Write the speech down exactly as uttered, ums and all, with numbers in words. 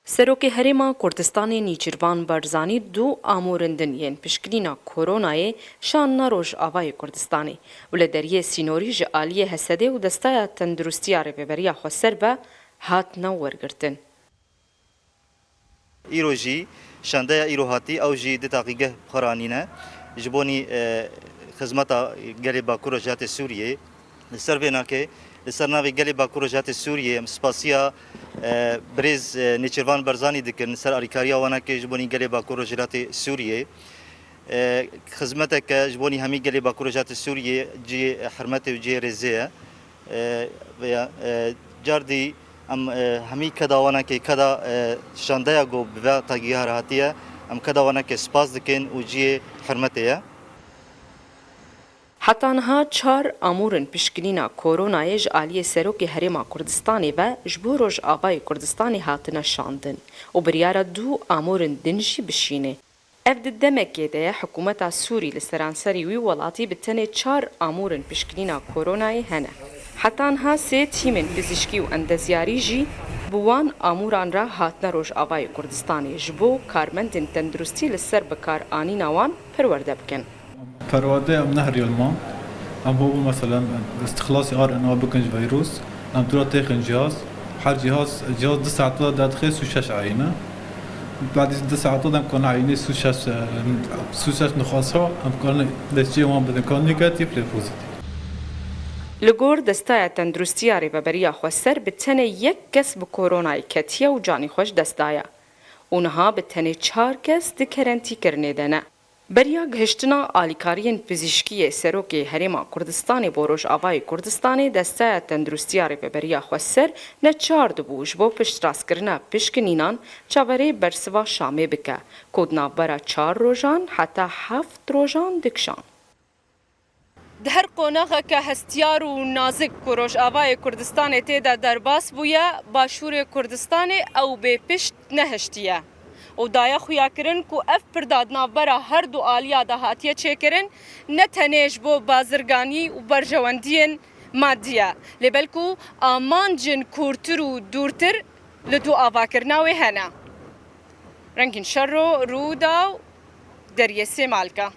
Serokê Herêma Kurdistanê Nêçîrvan Barzanî du amûrên din yên pişkinîna koronayê şandine Rojavayê Kurdistanê û li deriyê sînorî ji aliyê HSDê û Desteya Tenduristiya Rêveberiya Xweser ve hatine wergirtin. Îro jî şandeya îro hatî, ew jî di taqîgeh bi xwe re anîne. Ji bonî, e, xizmeta gelê Bakur Rojhilatê Sûriyê. Li ser vê nakê, li ser navê gelê Bakur Rojhilatê Sûriyê em spasiya, e, birêz, e, Nêçîrvan Barzanî dikin, li ser alîkariya wan nakê ji bonî gelê Bakur Rojhilatê Sûriyê. E, xizmeteke ji bonî hemî gelê Bakur Rojhilatê Sûriyê cihê hurmetê û cihê rêzê ye. E, veya, e, cardî em, e, hemî keda wanakê keda, e, şandeya ku bi ve tagîha re hatiye, em keda wanakê spas dikin û cihê hurmetê ye. Heta niha çar amûrên pişkinîna koronayê ji aliyê Serokê Herêma Kurdistanê ve ji bo Rojavayê Kurdistanê hatine şandin û biryara du amûrên din jî bişîne. Ev di demekê de ye hikûmeta Sûrî li seranserî wî welatî bi tenê çar amûrên pişkinîna koronayê hene. Heta niha sê tîmên pizîşkî û endezyarî jî bi wan amûran re hatine Rojavayê Kurdistanê ji bo karmendên tenduristî li ser bikaranîna wan perwerde bikin. Perwerdê em neheriye li mal. Em hû bû, meselen, îstixlasî R N A bikin ji vîrus. Em dûra têxin cihaz. Her cihaz, cihaz du saet de derdixe sî û şeş eyne. Badî du saet de em karin eyne sî û şeş, sî û şeş nixwasa, em karin lê çê wan bidin, ka negatif lê pozitif. Li gor Desteya Tenduristiya Rêveberiya Xweser bi tenê yek kes bi koronayê ketiye û canî xwe ji dest daye û niha bi tenê çar kes di kerentîkirinê de ne. Beriya gihiştina alîkariyên pizîşkî yê Serokê Herêma Kurdistanê bo Rojavayê Kurdistanê, Desteya Tenduristiya Rêveberiya Xweser ne çar dibû ji bo piştrastkirina pişkinînan çaverê bersiva Şamê bike, ku di navbera çar rojan heta heft rojan dikişan. Di her qonaxeke hestiyar û nazik ku Rojavayê Kurdistanê tê de derbas bûye, Başûrê Kurdistanê ew bê pişt nehiştiye û daye xuyakirin ku ev pirda di navbera her du aliya de hatiye çêkirin, ne tenê ji bo bazirganî û berjewendiyên madî ye, lê belkû amancên kûrtir û dûrtir li dû avakirina wê hene. Rengîn Şero, Rûdaw, Deriyê Sêmalka.